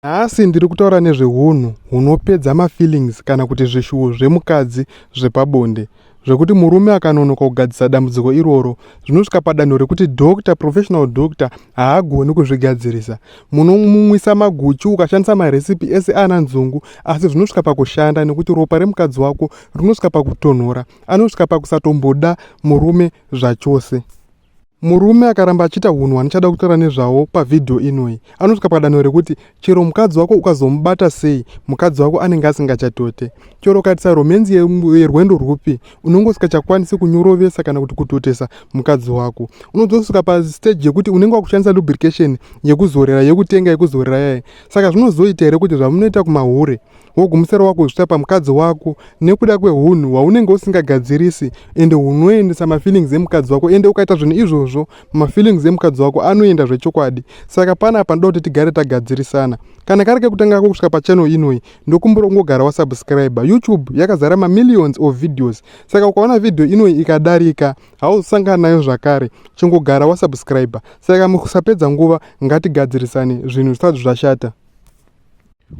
Nhasi ndiri kutaura nezvehunhu hunopedza mafeelings kana kuti zvishuwo zvemukadzi zvepabonde zvekuti murume akanonoka kugadzisa dambudziko iroro zvinosvika padanho rekuti doctor, professional doctor haagoni kuzvigadzirisa. Munomumwisa maguchu ukashandisa marecipe ese ana nzungu asi zvinosvika pakushanda nekuti ropa remukadzi wako rinosvika pakutonhora, anosvika pakusatomboda murume zvachose. Murume akaramba achiita hunhu hwandichada kutaura nezvawo pavhidhiyo inoyi anosvika padanho rekuti chero mukadzi wako ukazomubata sei mukadzi wako anenge asingachatote. Chero ukaitisa romenzi yerwendo rwupi unenge usingachakwanisi kunyorovesa kana kuti kutotesa mukadzi wako. Unozosvika pastage yekuti unenge wakushandisa lubrication yekuzorera yekutenga yekuzorera yaye. Saka zvinozoita here kuti zvamunoita kumahure wogumisira wakuzviita pamukadzi wako nekuda kwehunhu hwaunenge usingagadzirisi ende hunoendesa mafeelings emukadzi wako ende ukaita zvinhu izvozvo mafeelings emukadzi wako anoenda zvechokwadi. Saka panapa ndoda kuti tigare tagadzirisana. Kana kari kekutanga kako kusvika pachannel inoyi ndokumbira kungogara wasubscribe. YouTube yakazara mamillions of videos, saka ukaona video inoyi ikadarika hauzosangana nayo zvakare, chingogara wasubscribe. Saka mukusapedza nguva ngatigadzirisane zvinhu zvisati zvashata.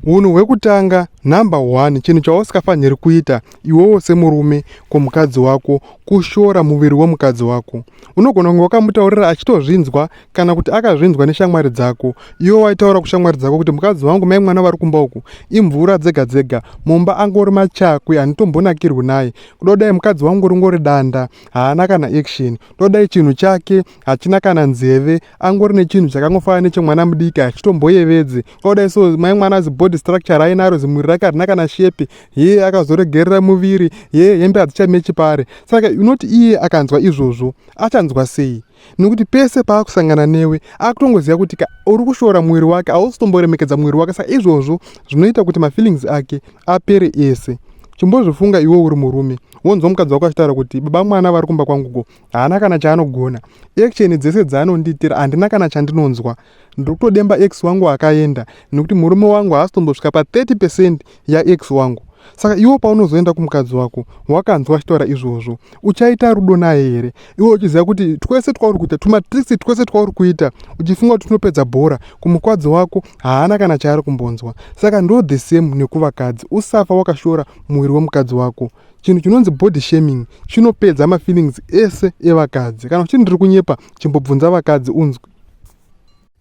Hunhu hwekutanga, number one, chinhu chausingafaniri kuita iwewo semurume kumukadzi wako kushora muviri wemukadzi wako. Unogona kunge wakamutaurira achitozvinzwa kana kuti akazvinzwa neshamwari dzako. Iwe waitaura kushamwari dzako kuti mukadzi wangu mai mwana vari kumba uku imvura dzega dzega, mumba angori machakwi handitombonakirwi naye. Kudodai mukadzi wangu ringori danda, haana kana action. Dodai chinhu chake hachina kana nzeve, angori nechinhu chakangofanana nechemwana mudiki hachitomboyevedzi. Kudai so mai mwana zibody structure rainaro zimuviri rake harina kana shape, hee akazoregerera muviri, hee hembe hadzichamechi paari. Saka unoti iye akanzwa izvozvo achanzwa sei? Nekuti pese paakusangana newe akutongoziva kuti uri kushora muviri wake, hausitomboremekedza muviri wake. Saka izvozvo zvinoita kuti mafeelings ake apere ese. Chimbozvifunga iwe uri murume wonzwa mukadzi wako achitaura kuti baba mwana vari kumba kwanguko haana kana chaanogona, action dzese dzaanondiitira handina kana chandinonzwa, ndiri kutodemba ex wangu akaenda nekuti murume wangu haasi tombosvika pa 30% yaex wangu. Saka iwe paunozoenda kumukadzi wako wakanzwa achitaura izvozvo uchaita rudo naye here iwe uchiziva kuti twese twauri kuita tumatricks twese twauri kuita uchifunga kuti tunopedza bhora kumukadzi wako haana kana chaari kumbonzwa. Saka ndo the same nekuvakadzi, usafa wakashora muviri wemukadzi wako. Chinhu chinonzi body shaming chinopedza mafeelings ese evakadzi. Kana uchiti ndiri kunyepa chimbobvunza vakadzi unzwe.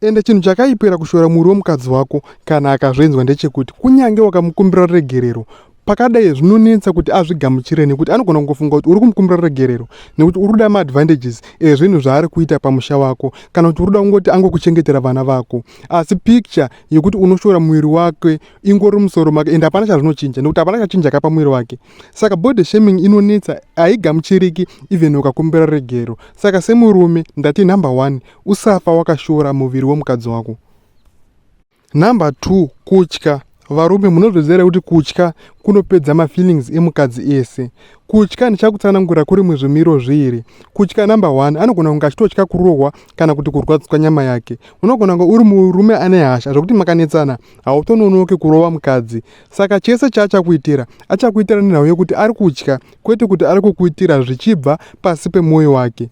Ende chinhu chakaipira kushora muviri wemukadzi wako kana akazvinzwa ndechekuti kunyange wakamukumbira ruregerero pakadai zvinonetsa kuti azvigamuchire nekuti anogona kungofunga kuti uri kumukumbira ruregerero nekuti uri kuda maadvantages ezvinhu zvaari kuita pamusha wako kana kuti uri kuda kungoti angokuchengetera vana vako, asi picture yekuti unoshora muviri wake ingori musoro make ende hapana chazvinochinja nekuti hapana chachinja ka pamuviri wake. Saka body shaming inonetsa, haigamuchiriki even ukakumbira ruregerero. Saka semurume ndati number one, usafa wakashora muviri wemukadzi wako. Number two, kutya. Varume munozviziva here kuti kutya kunopedza mafeelings emukadzi ese? Kutya ndichakutsanangurira kuri muzvimiro zviiri. Kutya number one, anogona kunge achitotya kurohwa kana kuti kurwadziswa nyama yake. Unogona kunge uri murume ane hasha zvekuti makanetsana hautononoki kurova mukadzi. Saka chese chaachakuitira achakuitira nenhau yekuti ari kutya kwete kuti ari kukuitira zvichibva pasi pemwoyo wake.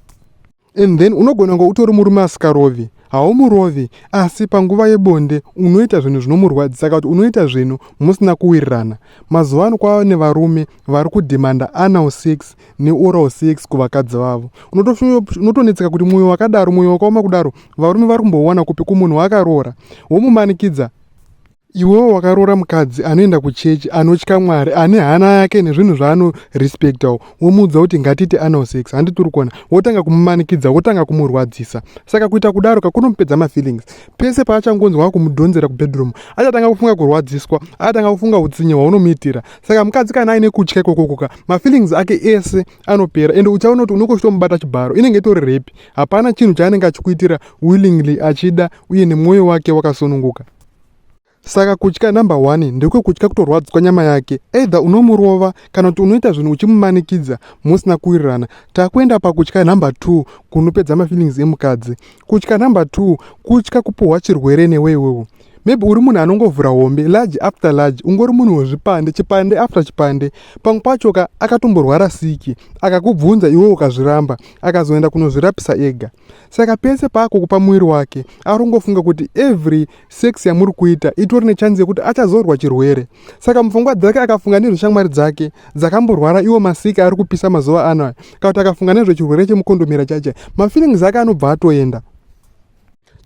And then unogona kunge utori murume asikarovi, haumurovi asi panguva yebonde unoita zvinhu zvinomurwadzisa kana kuti unoita zvinhu musina kuwirirana. Mazuva ano kwava nevarume vari kudhimanda anal sex neoral sex kuvakadzi vavo. Unotonetseka kuti mwoyo wakadaro, mwoyo wakaoma kudaro varume vari kumbouwana kupi kumunhu waakaroora? Womumanikidza. Iwewo wakaroora mukadzi anoenda kuchechi, anotya Mwari, ane hana yake nezvinhu zvaanorespektawo, womuudza kuti ngatiite anal sex, handiti uri kuona, wotanga kumumanikidza, wotanga kumurwadzisa. Saka kuita kudaro kakunomupedza mafeelings. Pese paachangonzwa wakumudhonzera kubedroom, achatanga kufunga kurwadziswa, achatanga kufunga utsinye hwaunomuitira. Saka mukadzi kana aine kutya ikokokoka, mafeelings ake ese anopera, ende uchaona kuti unenge uchitomubata chibharo, inenge itori rape. Hapana chinhu chaanenge achikuitira willingly achida uye nemwoyo wake wakasununguka. Saka kutya number one ndekwekutya kutorwadziswa nyama yake, either unomurova kana kuti unoita zvinhu uchimumanikidza musina kuwirirana. Takuenda pakutya number two kunopedza mafeelings emukadzi. Kutya number two kutya kupuhwa chirwere newe iwewe. Maybe uri munhu anongovhura hombe large after large, ungori munhu wezvipande, chipande after chipande. Pamwe pacho ka akatomborwara siki, akakubvunza iwe ukazviramba, akazoenda kunozvirapisa ega. Saka pese paakukupa muviri wake, ari kungofunga kuti every sex yamuri kuita itori nechanzi yekuti achazorwa chirwere. Saka mupfungwa dzake akafunga nezveshamwari dzake dzakamborwara iwo masiki ari kupisa mazuva ano aya, kana kuti akafunga nezvechirwere chemukondomera chacha, mafeelings ake anobva atoenda.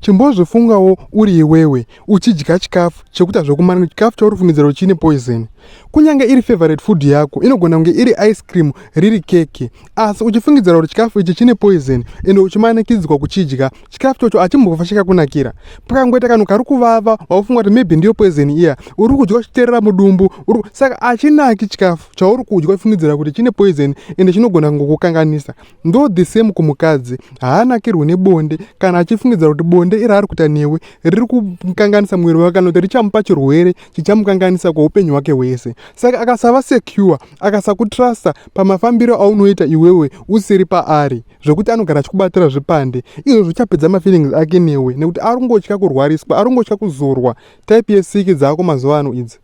Chimbozvifungawo uri iwewe uchidya chikafu chekuti hazvokumana, chikafu chauri kufungidzira kuti chine poison. Kunyange iri favorite food yako, inogona kunge iri ice cream, riri keke, asi uchifungidzira kuti chikafu ichi chine poison ende uchimanikidzwa kuchidya, chikafu chocho hachimbofa chakakunakira. Pakangoita kanhu kari kuvava, waufunga kuti maybe ndiyo poison iya, uri kudya uchiterera mudumbu. Saka hachinaki chikafu chauri kudya uchifungidzira kuti chine poison ende chinogona kungokukanganisa. Ndo the same kumukadzi, haanakirwi nebonde kana achifungidzira kuti bonde iri ari kuita newe riri kukanganisa muviri wake kana kuti richamupa chirwere chichamukanganisa kweupenyu hwake hwese. Saka akasava secure, akasakutrusta pamafambiro aunoita iwewe usiri paari, zvekuti anogara achikubatira zvipande, izvo zvichapedza mafeelings ake newe, nekuti ari kungotya kurwariswa, ari kungotya kuzorwa type yesiki dzako mazuva ano idzi.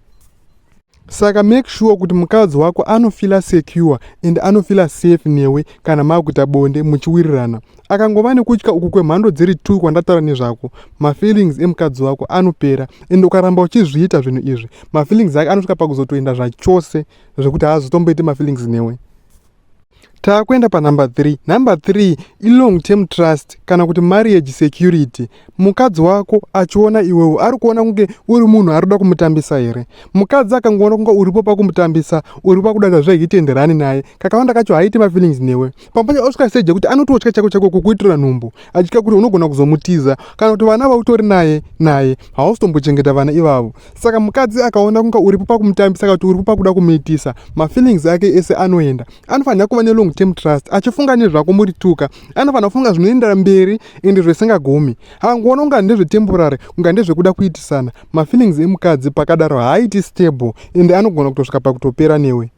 Saka make sure kuti mukadzi wako anofeela secure and anofeela safe newe kana maakuita bonde muchiwirirana. Akangova nekutya uku kwemhando dziri 2 kwandataura nezvako, mafeelings emukadzi wako anopera. Ende ukaramba uchizviita zvinhu izvi, mafeelings ake anosvika pakuzotoenda zvachose, zvekuti haazotomboiti mafeelings newe. Taakuenda panumber 3. Number 3 ilong term trust kana kuti marriage security. Mukadzi wako achiona iwewe, ari kuona kunge uri munhu ari kuda kumutambisa here? Mukadzi akangoona kunge uripo pakumutambisa, uri pakuda zvehit and run naye, kakawanda kacho haaiti mafeelings newe. Pamwe pacho osvika stage yekuti anototya chako chako kukuitira nhumbu, achitya kuti unogona kuzomutiza, kana kuti vana vautori naye hausitombochengeta vana ivavo. Saka mukadzi akaona kunge uripo pakumutambisa kana kuti uripo pakuda kumuitisa, mafeelings ake ese anoenda. Anofanira kuva nelong term trust, achifunga nezvako muri tuka. Anofanira kufunga zvinoendera mberi ende zvisingagumi. Akangoona kunga ndezvetemporary, kunga ndezvekuda kuitisana, mafeelings emukadzi pakadaro haaiti stable ende anogona kutosvika pakutopera newe.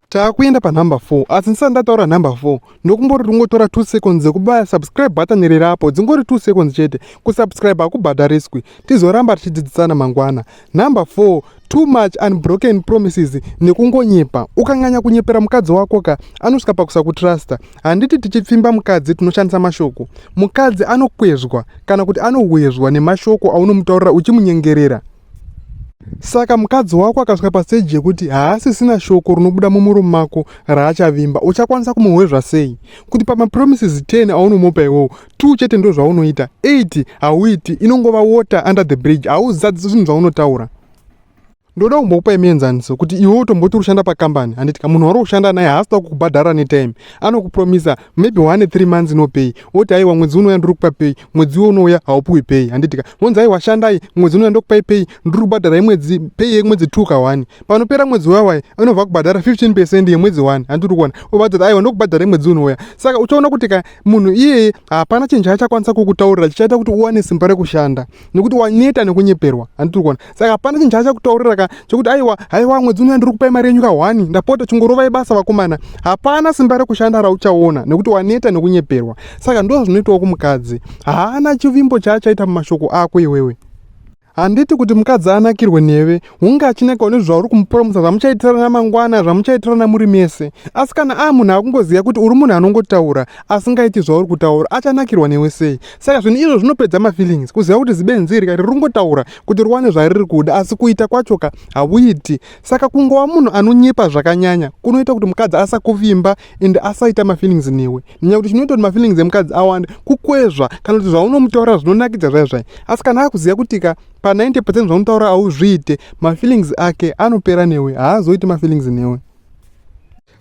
Taakuenda panumber 4, asi ndisati ndataura number 4, ndokumbori tingotora 2 seconds dzekubaya subscribe button rirapo. Dzingori 2 seconds chete. Kusubscribe hakubhadhariswi. Tizoramba tichidzidzisana mangwana. Number 4, too much unbroken promises nekungonyepa. Ukanganya kunyepera mukadzi wako ka, anosvika pakusakutrusta. Handiti tichipfimba mukadzi tinoshandisa mashoko? Mukadzi anokwezvwa kana kuti anowezvwa nemashoko aunomutaurira uchimunyengerera. Saka mukadzi wako akasvika pastage yekuti haasisina shoko rinobuda mumuromo mako raachavimba, uchakwanisa kumuhwezva sei? Kuti pamapromises 10 aunomupa iwowo, 2 chete ndo zvaunoita, 8 hauiti, inongova water under the bridge, hauzadzisi zvinhu zvaunotaura. Ndoda kumbokupai muenzaniso kuti iwe utomboti uri kushanda pakambani, handiti? Munhu wauri kushanda naye haasi kuda kukubhadhara netime. Anokupromisa maybe 1 3 months no pay, woti aiwa, mwedzi unouya ndiri kupa pay. Mwedzi iwo unouya haupiwi pay, handiti ka? Wonzi aiwa, shandai, mwedzi unouya ndokupai pay, ndiri kubhadharai mwedzi pay yemwedzi 2 ka 1. Panopera mwedzi wawai, anobva kubhadhara 15% yemwedzi 1, handiti? Uri kuona, obva kuti aiwa, ndokubhadharai mwedzi unouya. Saka uchaona kuti ka munhu iyeye hapana chinhu chaachakwanisa kukutaurira chichaita kuti uwane simba rekushanda, nekuti waneta nekunyeperwa, handiti? Uri kuona? Saka hapana chinhu chaachakutaurira ka chekuti aiwa, haiwa, mwedzi unouya ndiri kupai mari yenyu ka 1, ndapota chingorovai basa vakomana. Hapana simba rekushanda rauchaona nekuti waneta nekunyeperwa. Saka ndo zvinoitwawo kumukadzi, haana chivimbo chaachaita mumashoko ako iwewe. Handiti kuti mukadzi anakirwe newe, hunge achinakawo nezvauri kumupromisa, zvamuchaitirana mangwana, zvamuchaitirana muri mese. Asi kana a munhu akungoziva kuti uri munhu anongotaura asingaiti zvauri kutaura, achanakirwa newe sei? Saka zvinhu izvo zvinopedza mafeelings, kuziva kuti zibenzi iri riri kungotaura kuti riwane zvariri kuda, asi kuita kwacho ka hauiti. Saka kungova munhu anonyepa zvakanyanya kunoita kuti mukadzi asakuvimba ende asaita mafeelings newe, nenyaya kuti chinoita kuti mafeelings emukadzi awande kukwezva kana kuti zvaunomutaurira zvinonakidza zvai zvai. Asi kana akuziva kuti ka pa90% zvaunotaura hauzviite, mafeelings ake anopera newe, haazoiti mafeelings newe.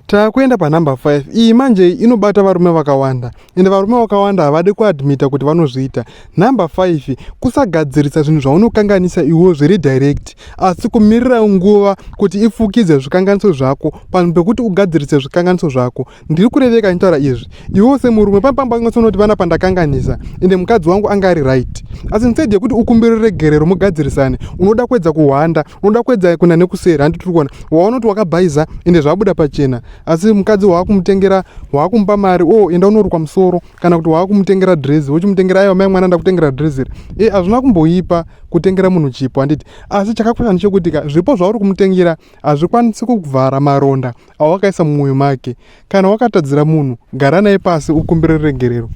Taakuenda panumber 5. Iyi manje inobata varume vakawanda, ende varume vakawanda havadi kuadmita kuti vanozviita. Number 5, kusagadzirisa zvinhu zvaunokanganisa iwewo zviri direct, asi kumirira nguva kuti ifukidze zvikanganiso zvako panhu pekuti ugadzirise zvikanganiso zvako. Ndiri kureveka nditaura izvi? Iwewo semurume pamupamba ungatsonoti vana pandakanganisa ende mukadzi wangu anga ari right, asi instead yekuti ukumbire regerero mugadzirisane, unoda kuedza kuhwanda, unoda kuedza kuna nekuseri, handiti? Tiri kuona waona kuti wakabhaiza ende zvabuda pachena. Asi mukadzi waakumutengera, waakumupa mari, o oh, enda unorukwa musoro, kana kuti waakumutengera drezi, wochimutengera, aiwa mai mwana ndakutengera drezi iri. E, hazvina kumboipa kutengera munhu chipo, handiti? Asi chakakosha ndechekuti ka zvipo zvauri kumutengera hazvikwanisi kuvhara maronda awakaisa mumwoyo make. Kana wakatadzira munhu, gara naye pasi ukumbire ruregerero.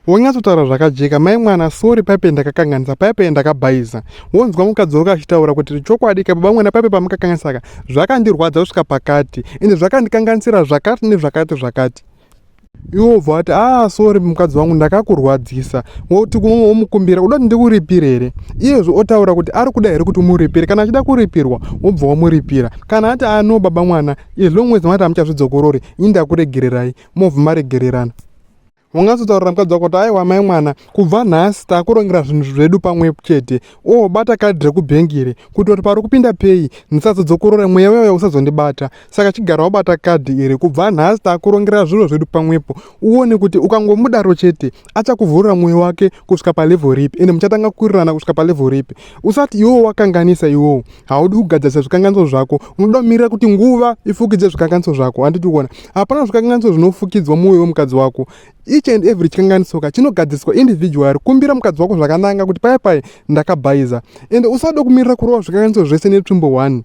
Wonyatsotaura zvakajeka, mai mwana sorry paipe ndakakanganisa, paipe ndakabhaiza. Wonzwa mukadzi wako achitaura kuti chokwadi ka baba mwana paipe pamakakanganisa ka zvakandirwadza kusvika pakati, ende zvakandikanganisira zvakati nezvakati zvakati. Iwe wobva wati ah sorry mukadzi wangu ndakakurwadzisa, woti womukumbira uda kuti ndikuripire here? Iyezvo otaura kuti ari kuda here kuti umuripire. Kana achida kuripirwa wobva wamuripira. Kana ati ah no baba mwana, as long as mati hamuchazvidzokorori, ini ndakuregererai, mobva maregererana. Ungatsotaurira mukadzi wako kuti aiwa mai mwana, kubva nhasi takurongera zvinhu zvedu pamwe chete. O bata kadhi rekubhengi iri kuti pari kupinda pei ndisazodzokorora mweya uya usazondibata. Saka chigara wabata kadhi iri, kubva nhasi takurongera zviro zvedu pamwepo. Uone kuti ukangomudaro chete achakuvhurira mwoyo wake kusvika palevel ripi, ende muchatanga kuwirirana kusvika palevel ripi. Usati iwewo wakanganisa, iwewo haudi kugadzirisa zvikanganiso zvako, unoda kumirira kuti nguva ifukidze zvikanganiso zvako. Handiti kuona hapana zvikanganiso zvinofukidzwa mwoyo wemukadzi wako. Each and every chikanganiso ka chinogadziriswa individually. Kumbira mukadzi wako zvakananga kuti pai pai ndakabhaiza, ende usada kumirira kurova zvikanganiso zvese netsvimbo 1.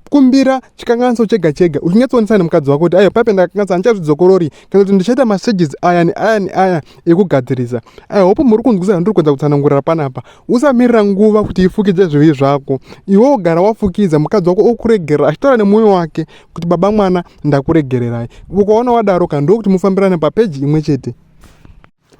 Kumbira chikanganiso chega chega uchinyatsoonesa nemukadzi wako kuti aiwa paipe ndakakanganisa, handichazvidzokorori, kana kuti ndichaita mastages aya neaya neaya ekugadzirisa. I hope muri kunzwisa zvandiri kuedza kutsanangurira panapa. Usamirira nguva kuti ifukidze zvivi zvako. Iwe ugara wafukidza, mukadzi wako okuregerera achitaura nemwoyo wake kuti baba mwana ndakuregererai. Ukaona wadaro ka ndokuti mufambirane papeji imwe chete.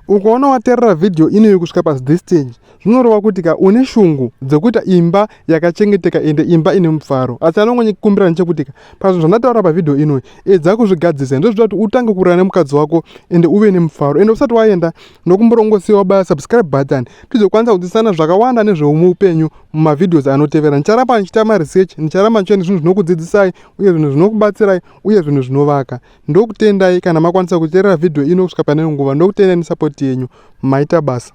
Ukaona wateerera vhidhiyo inoyi kusvika pasi this stage, zvinoreva kuti ka une shungu dzekuita imba yakachengeteka ende imba ine mufaro. Asi anongokumbira nechekuti ka pazvinhu zvandataura pavhidhiyo inoyi, edza kuzvigadzirisa, ndozvinoita kuti utange kurara nemukadzi wako ende uve nemufaro. Ende usati waenda, ndokumbira ungosiya wabaya subscribe button tizokwanisa kudzidzisana zvakawanda nezveupenyu mumavhidhios anotevera. Ndicharamba ndichiita maresearch, ndicharamba ndichiita zvinhu zvinokudzidzisai uye zvinhu zvinokubatsirai uye zvinhu zvinovaka. Ndokutendai kana makwanisa kuteerera vhidhiyo ino kusvika pane nguva. Ndokutendai nesapoti yenyu. Maita basa.